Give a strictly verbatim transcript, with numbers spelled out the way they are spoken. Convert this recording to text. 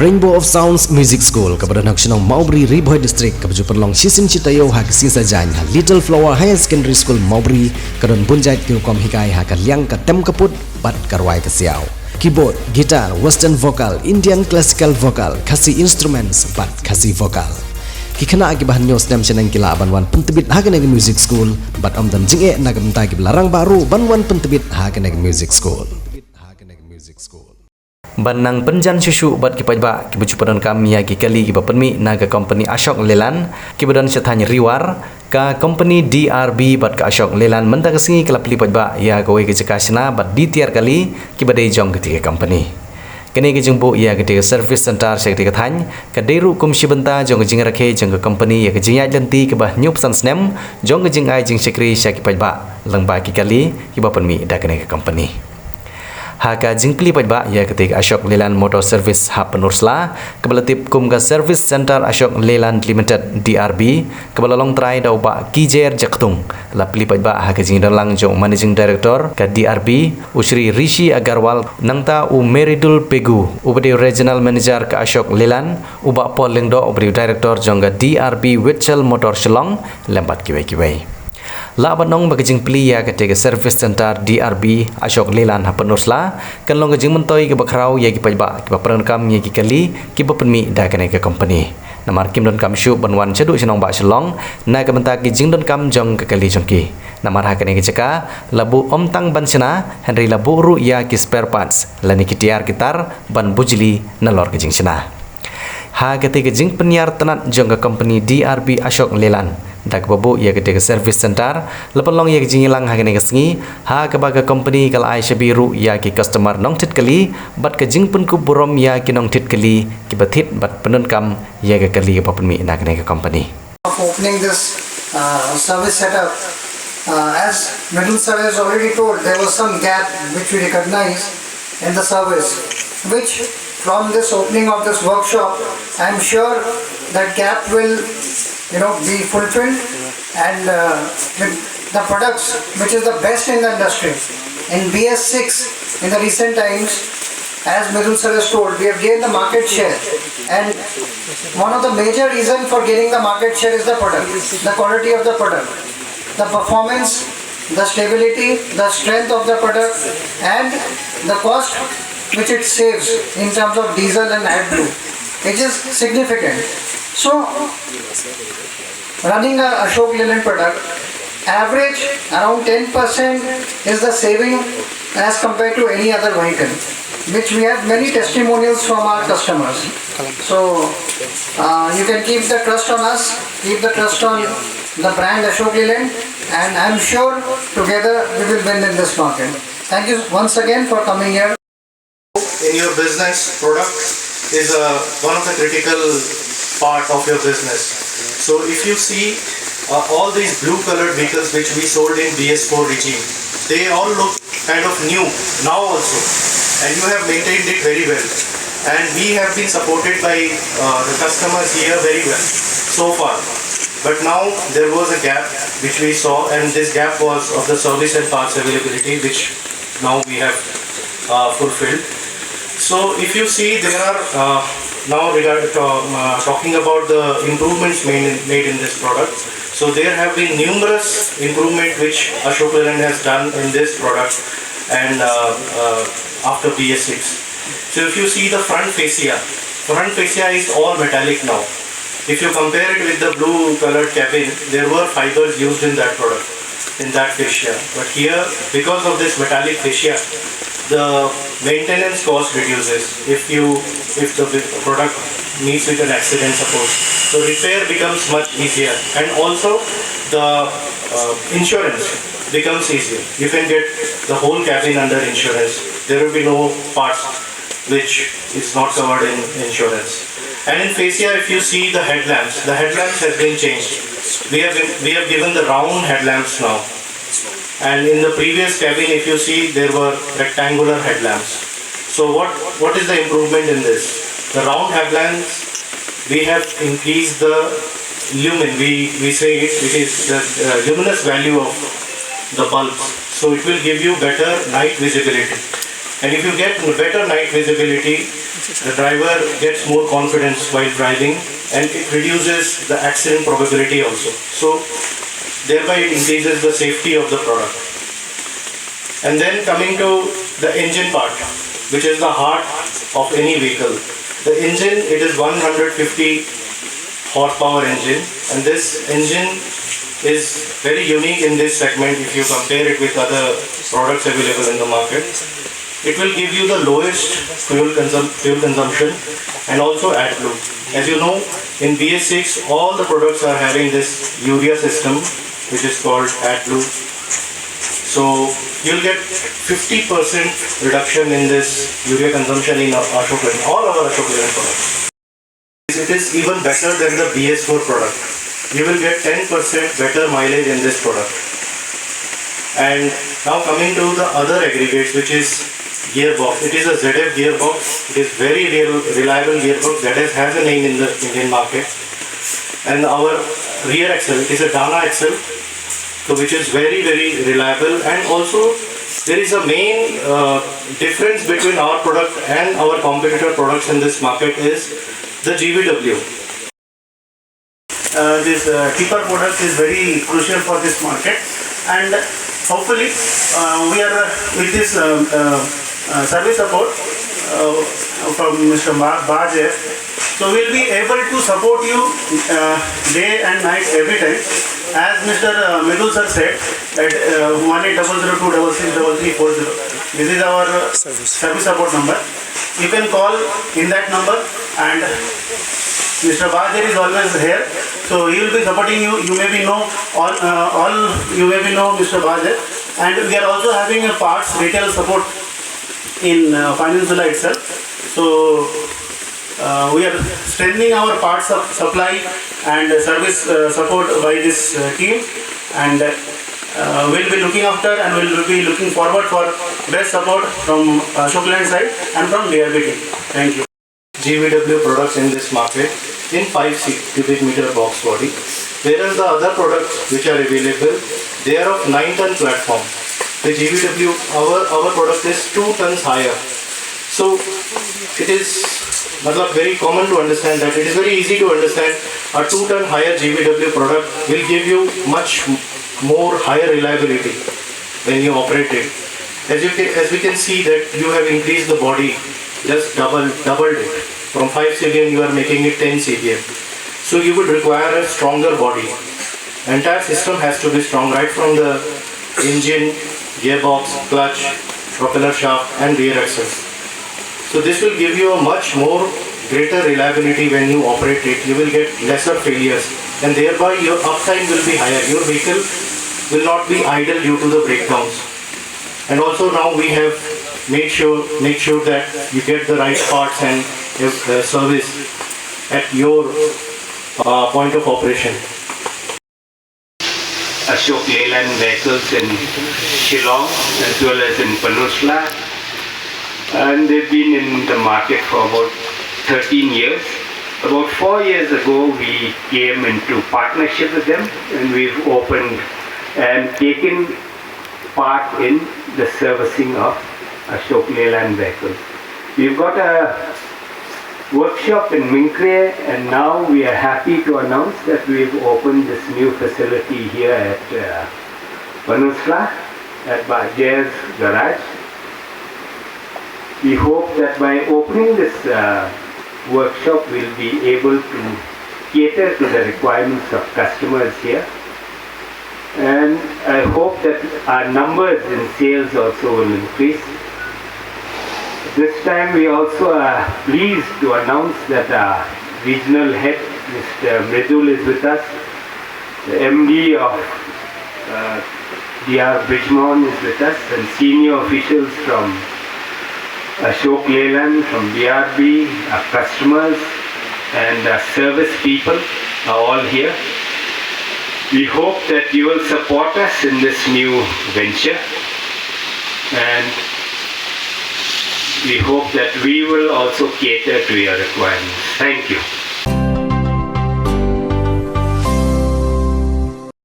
Rainbow of Sounds Music School, kaba don ha ka shnong Mawbri, Ri Bhoi District, kaba ju pynlong shisien shi taïew ha ka sngi Saitjaiñ ha Little Flower Higher Secondary School Mawbri, ka don bun jait ki rukom hikai ha ka liang ka tem ka put bad ka rwai ka siaw. Keyboard, guitar, western vocal, Indian classical vocal, Khasi instruments bad Khasi vocal. Ki khynnah kiba hynñiew snem shaneng ki lah ban wan pyntbit ha kane ka music school bad ym don jingeh na ka bynta kiba la rangbah ruh ban wan pyntbit ha kane ka music school. Ban nang pynjan shuh shuh bad ki paidbah kiba ju pyndonkam ïa ki kali kiba pynmih na ka company Ashok Leyland kiba don sha thaiñ Ri War, ka company D R B bad ka Ashok Leyland mynta ka sngi ka la plie paidbah ïa kawei ka jaka shna bad die tiar kali kiba dei jong katei ka company. Kane ka jingbuh ïa katei ka service center sha katei ka thaiñ ka dei ruh kum shi bynta jong ka jingrakhe jong ka company ïa ka jingïaid lynti kaba hynñiewphew san snem jong ka jingai jingshakri sha ki paidbah lyngba ki kali kiba pynmih da kane ka company. Ha ka jingplie paidbah ïa katei ka Ashok Leyland Motor Service ha Pynursla, kaba la tip kum ka Service Center Ashok Leyland Limited, D R B, kaba la long trai da u Bah Kijer Jaktung, la plie paidbah ha ka jingdonlang jong u Managing Director ka D R B, u Shri Rishi Agarwal, nangta u Meridul Pegu, uba dei u Regional Manager ka Ashok Leyland, u Bah Paul Lyngdoh, uba dei u Director jong ka D R B Vitshel Motor Shillong, lem bad kiwei kiwei. Lah ban ong ba ka jingplie ïa katei ka service center D R B Ashok Leyland ha Pynursla kan long ka jingmyntoi kaba khraw ïa ki paidbah kiba pyndonkam ïa ki kali kiba pynmih da kane ka company. Namar kim donkam shuh ban wan shaduh sha nongbah Shillong na ka bynta ki jingdonkam jong ka kali jong ki. Namar ha kane ka jaka la buh ym tang ban shna, hynrei la buh ruh ïa ki spare parts lane ki tiar ki tar ban bujli nalor ka jingshna. Ha katei ka jingpynïar tnat jong ka company D R B Ashok Leyland da kaba buh ïa katei ka service center, la pynlong ïa ka jingïalang ha kane ka sngi, ha kaba ka company ka la ai shabi ruh ïa ki customer nongthied kali bad ka jingpynkup burom ïa ki nongthied kali kiba thied bad pyndonkam ïa ka kali kaba pynmih na kane ka company. Of opening this uh, service setup, uh, as Mridul sir has already told, there was some gap which we recognized in the service, which from this opening of this workshop, I'm sure that gap will, you know, be fulfilled, and uh, with the products which is the best in the industry in B S six in the recent times, as Mridul sir has told, we have gained the market share, and one of the major reason for gaining the market share is the product, the quality of the product, the performance, the stability, the strength of the product, and the cost which it saves in terms of diesel and AdBlue. It is significant. So, running a Ashok Leyland product, average around ten percent is the saving as compared to any other vehicle, which we have many testimonials from our customers. So uh, you can keep the trust on us, keep the trust on the brand Ashok Leyland, and I'm sure together we will win in this market. Thank you once again for coming here. In your business, product is a, one of the critical part of your business. So if you see uh, all these blue colored vehicles which we sold in B S four regime, they all look kind of new now also, and you have maintained it very well. And we have been supported by uh, the customers here very well so far. But now there was a gap which we saw, and this gap was of the service and parts availability, which now we have uh, fulfilled. So if you see, there are uh, now regard, uh, uh, talking about the improvements made in, made in this product. So there have been numerous improvement which Ashok Leyland has done in this product, and uh, uh, after B S six. So if you see the front fascia, front fascia is all metallic now. If you compare it with the blue colored cabin, there were fibers used in that product, in that fascia. But here, because of this metallic fascia, the maintenance cost reduces if you, if the product meets with an accident, suppose. So repair becomes much easier, and also the uh, insurance becomes easier. You can get the whole cabin under insurance. There will be no parts which is not covered in insurance. And in fascia, if you see the headlamps, the headlamps has been changed. We have been, we have given the round headlamps now. And in the previous cabin, if you see, there were rectangular headlamps. So what, what is the improvement in this? The round headlamps, we have increased the lumen. We, we say it, it is the uh, luminous value of the bulbs. So it will give you better night visibility. And if you get better night visibility, the driver gets more confidence while driving, and it reduces the accident probability also. So thereby it increases the safety of the product. And then coming to the engine part, which is the heart of any vehicle. The engine, it is one hundred fifty horsepower engine, and this engine is very unique in this segment if you compare it with other products available in the market. It will give you the lowest fuel, consum- fuel consumption and also AdBlue. As you know, in B S six, all the products are having this urea system, which is called AdBlue. So you'll get fifty percent reduction in this urea consumption in Ashok Leyland, all our Ashok Leyland products. It is even better than the B S four product. You will get ten percent better mileage in this product. And now coming to the other aggregates, which is gearbox. It is a Z F gearbox. It is very real, reliable gearbox. Z F has a name in the Indian market. And our rear axle, it is a Dana axle, so which is very, very reliable. And also, there is a main uh, difference between our product and our competitor products in this market is the G V W. Uh, this uh, tipper product is very crucial for this market, and hopefully uh, we are uh, with this uh, uh, uh, service support uh, from Mister Ba- Baje, so we'll be able to support you uh, day and night every time. As Mister Uh, Mridul sir said, at uh, one eight double zero two double six double three four zero. This is our uh, service support number. You can call in that number, and Mister Bajer is always here, so he will be supporting you. You may be know all, uh, all you may be know Mister Bajer, and we are also having a parts retail support in uh, Paninsula itself. So uh, we are strengthening our parts of supply and service uh, support by this uh, team, and uh, we'll be looking after and we'll be looking forward for best support from uh, Ashok Leyland side and from D R B team. Thank you. G V W products in this market in five cubic meter box body, whereas the other products which are available, they are of nine ton platform. The G V W, our our product is two tons higher. So it is, matlab, very common to understand that. It is very easy to understand a two ton higher G V W product will give you much more higher reliability when you operate it. As you can, as we can see that you have increased the body, just double doubled it. From five C B M you are making it ten C B M. So you would require a stronger body. Entire system has to be strong, right from the engine, gearbox, clutch, propeller shaft and rear axle. So this will give you a much more greater reliability when you operate it. You will get lesser failures and thereby your uptime will be higher. Your vehicle will not be idle due to the breakdowns. And also now we have made sure make sure that you get the right parts and uh, service at your uh, point of operation. Ashok Leyland vehicles in Shillong as well as in Peninsula, and they've been in the market for about thirteen years. About four years ago, we came into partnership with them, and we've opened and taken part in the servicing of Ashok Leyland vehicles. We've got a workshop in Minkre, and now we are happy to announce that we've opened this new facility here at uh, Peninsula at Bajer's Garage. We hope that by opening this uh, workshop, we'll be able to cater to the requirements of customers here. And I hope that our numbers in sales also will increase. This time we also are pleased to announce that our regional head, Mister Mridul, is with us. The M D of uh, D R Brijmon is with us, and senior officials from Ashok Leyland, from D R B, our customers, and our service people are all here. We hope that you will support us in this new venture, and we hope that we will also cater to your requirements. Thank you.